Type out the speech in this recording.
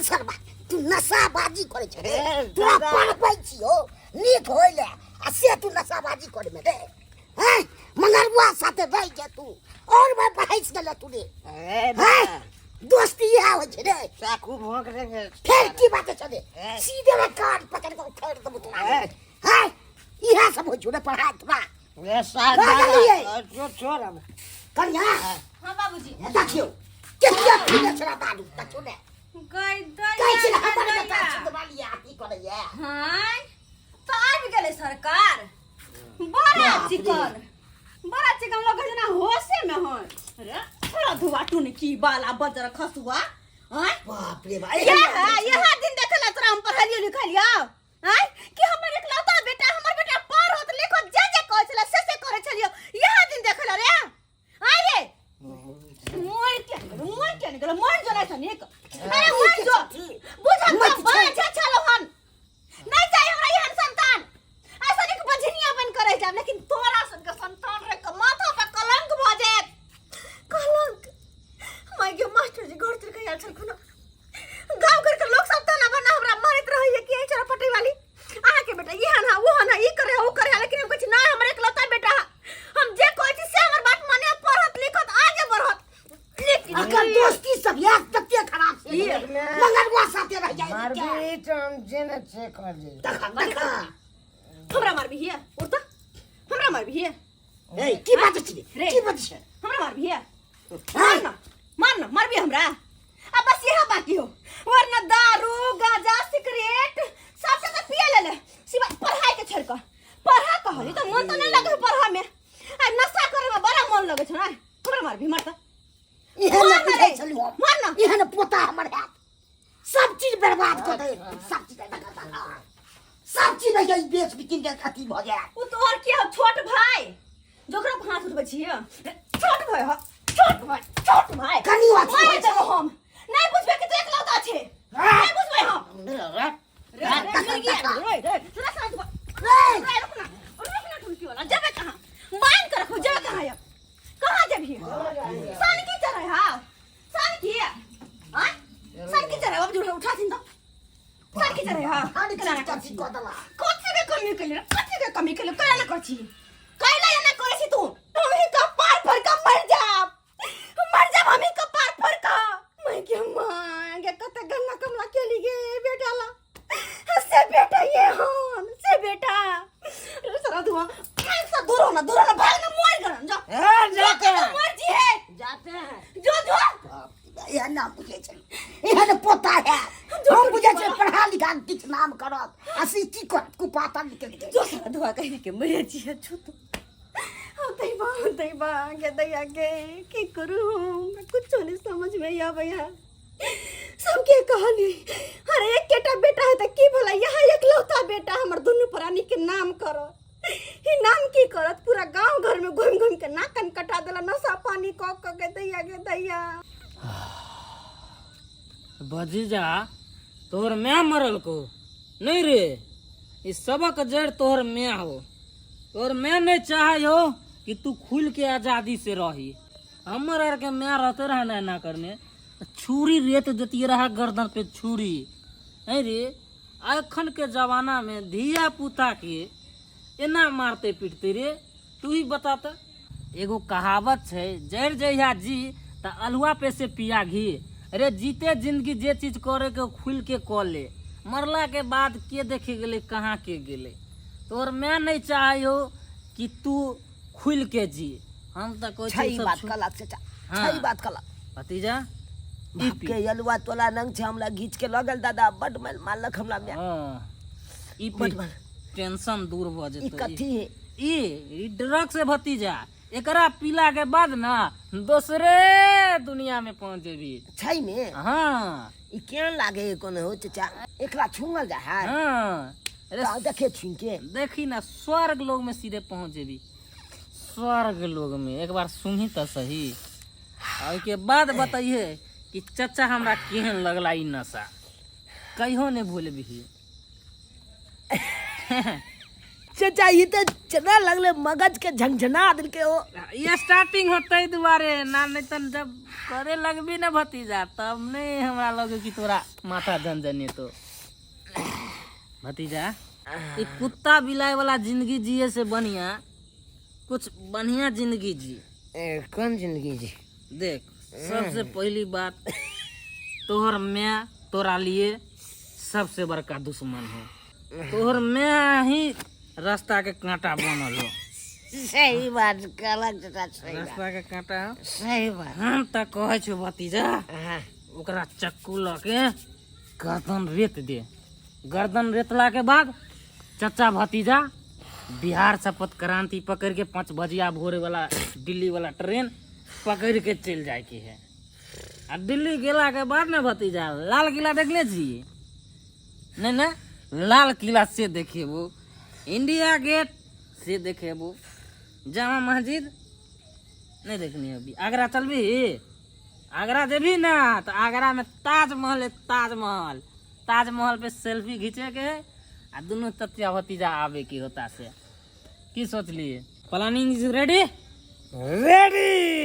सरबा तू नशाबाजी करे छे रे ए, तोरा दादा। पढ़बै छियो नीक होय ले आ से तू नशाबाजी करे में रे हैं मंगरबुआ साथे रह के तू और मैं बहस गेल तू रे ए हैं दादा दोस्ती इएह होइ छै रे चाकू भोंक देंगे फेर की बात छै रे ए। सीधे रे कान पकड़ के उखाड़ देबो तोरा ए। हैं इएह सब होइ छौ रे पढ़ाइ तोरा ए साथ कहाँ गेलियै? छोड़ छोड़ अब कनिया हाँ बाबूजी देखियौ केतिया पीने छला दारू देखियौ ने गई कहै दैया छै ने हमर बेटा दैया। छिदवाली अथी करैया हाँ तो आबि गेलै सरकार बड़ा बाप रे। चिकन बड़ा चिकन लगे जेना होशे में है अरे थोड़ा धुआ टुन की बाला बजर खसुआ आँय बाप रे बाप यह यह दिन देखला तोरा हम पढ़लियो लिखलियो आँय कि हमर एकलौता बेटा हमर बेटा पढ़ होत लिखो जे जे कहै छला से से करै छलियो यह दिन देखला रे आँय रे मोर के मोर के निकल मोर जो नहीं सनिक अरे मोर जो बुझल मत तो बड़ा अच्छा छलो हन नहीं चाहिए हमरा एहन संतान ऐसा निक बझनिया बन कर रह जाब लेकिन तोरा सन के संतान रह के माथा पर कलंक भ जायत कलंक माय गे मास्टर जी घर चल के आयल छलखुन गांव घर के लोग सब तो ना बना हमरा मारैत रहैया कि एहि छोरा पटै वाली अहाँ के बेटा ई हन वो हन ई करे वो करे लेकिन हम कहै छी ना हमर एकलौता बेटा है। हम जे कहै छी से हमर बात माने पढ़त लिखत आगे बढ़त लेकिन अकर दोस्ती सब यार तते खराब से ये। मंगलवा साथे रह जाए मारबी तो हम जे न से कर दे देखा देखा हमरा मारबी हिया उठ त हमरा मारबी हिया ए की बात छै रे। की बात छै हमरा मारबी हिया मार ना मार ना मारबी हमरा अब बस यह बाकी हो वरना दारू गांजा सिगरेट सब से तो पिए ले ले सिवा पढ़ाई के छोड़ कर पढ़ा कहली तो मन तो नहीं लगे पढ़ा में आ नशा करे में बड़ा मन लगे छै ना हमरा मारबी मारता इहे मार ने ना बुझै रे, छलहुँ हम मार ना। इहे ने पोता हमर हैत सब चीज बर्बाद कऽ दे सब चीज सब चीज भैया बेच बिकिन के अथी भऽ जायत उ तोहर के हो छोट भाई जोकरा पर हाथ उठबै छियै छोट भाई हो छोट भाई छोट भाई कनि अथी मारि होइ छै। देबो हम नहीं बुझबै कि तू एकलौता छे नहीं बुझबै हम रे रे मिर्गी आबि गेल, रे रे सुना सुना तू रे रे रुक ना रुक ना टुनकी वाला जेबे कहाँ बांध के रखो जेबे कहाँ अब कहाँ जेबही सन की चढ़े हा सन की आय सन की चढ़े अब जुड़ उठा थिन तो सन की चढ़े हा हर केना चीज ना अथी कऽ देला कथी के कमी केले कथी के कमी केले केना ना करছি कैला एना करै छी तू हम ही कपार पर का मर जाब मर जाब हम ही कपार पर का मैं के मां के कते गन्ना कमला केली गे बेटा ला से बेटा ये हन से बेटा रे सारा धुआं मैं से दूर हो ना दूर हो ना भाग ना मर गरम जा ए, जाते हैं। मर जी है जाते हैं जो जो इएह नाम बुझै छै एहन पोता है हम बुझै छै पढ़ा लिखा के किछु नाम करत आ से की करत कुपातर निकलि गेल जो सारा धुआं कहीं के मरे जी है छू तो हम दैबा दैबा के दैया के की करू हम कुछो नहीं समझ में आवे है सबके कहली अरे एकेटा बेटा है त की भला यहाँ एकलौता बेटा हमर दुनू प्राणी के नाम करत ई नाम की करत पूरा गांव घर में घूम घूम के नाकन कटा देला नशा पानी क क के दैया के दैया भतीजा तोहर माय मरल को नहीं रे ई सबक जड़ तोहर माय हो तोहर माय नहीं चाहे हो कि तू खुल के आजादी से रही हमर आर के माय रहते रहे ना एना करने छुरी रेत देती रहा गर्दन पे छुरी नहीं रे अखन के जमाना में धिया पुता के एना मारते पीटते रे तू ही बता त एगो कहावत छै जड़ जहिया जी त अल्हुआ पे से पिया घी अरे जीते जिंदगी जे चीज करे के खुल के कऽ ले मरला के बाद के देखे गेलै कहाँ के गेलै तोहर माय नहीं चाहे हो कि तू खुल के जी हम तऽ कहै छै छी ई बात कलक चाचा हाँ। छै ई बात कलक भतीजा ई बाप पी के अलुआ तोला नंग छै हमरा घीच के लऽ गेल दादा बड मार मारलक हमरा माय हाँ ई पी बड मार टेंशन दूर भऽ ई जेतौ कथी है ई ई ड्रग्स है भतीजा एकरा पीला के बाद ना दोसरे दुनिया में पहुंच जेबी छै ने हाँ ई केहन लागे है कोनो हो चाचा एकरा छुंगल जा है हाँ अरे तऽ देखे छुन के देखी ना स्वर्ग लोग में सीधे पहुंच जेबी स्वर्ग लोग में एक बार सुनही तो सही आ ओहिके बाद बताइए कि चचा हमरा केहन लगला ई नशा कहियो नहीं भूलबही चाचा ई तऽ चना लगले मगज के झंझना देलके ओ। ये स्टार्टिंग होते दुआरे ना, नहीं तो जब करे लगबी ना भतीजा तब नहीं हमरा लगे कि तोरा माथा झंझने। तो भतीजा, ये कुत्ता बिलाई वाला जिंदगी जिए से बढ़िया कुछ बढ़िया जिंदगी जी। कोन जिंदगी जी? देख, सबसे पहली बात तोहर मैं तोरा लिए सबसे बड़का दुश्मन हो। तोहर मैं ही रास्ता के कांटा बनल हो। सही बात कहलक चाचा, सही बात। रास्ता के कांटा हो। सही बात। हम तऽ कहै छौ भतीजा, हाँ। ओकरा चक्कू लऽ के गर्दन रेत दे। गर्दन रेतला के बाद चचा भतीजा बिहार शपथ क्रांति पकड़ के 5 बजिया भोरे वाला दिल्ली वाला ट्रेन पकड़ के चलि जाय के है। आ दिल्ली गेला के बाद ने भतीजा लाल किला देखले छी? नहीं ना, लाल किला से देखेबो, इंडिया गेट से देखेबो, जामा मस्जिद नहीं देखनी अभी। आगरा चलबी? आगरा जेबी ना तो आगरा में ताजमहल है, ताजमहल, ताजमहल पे सेल्फी घीचे के है आ दुनू चचा भतीजा आवे की होता से। की सोचलिए? Planning is ready? Ready.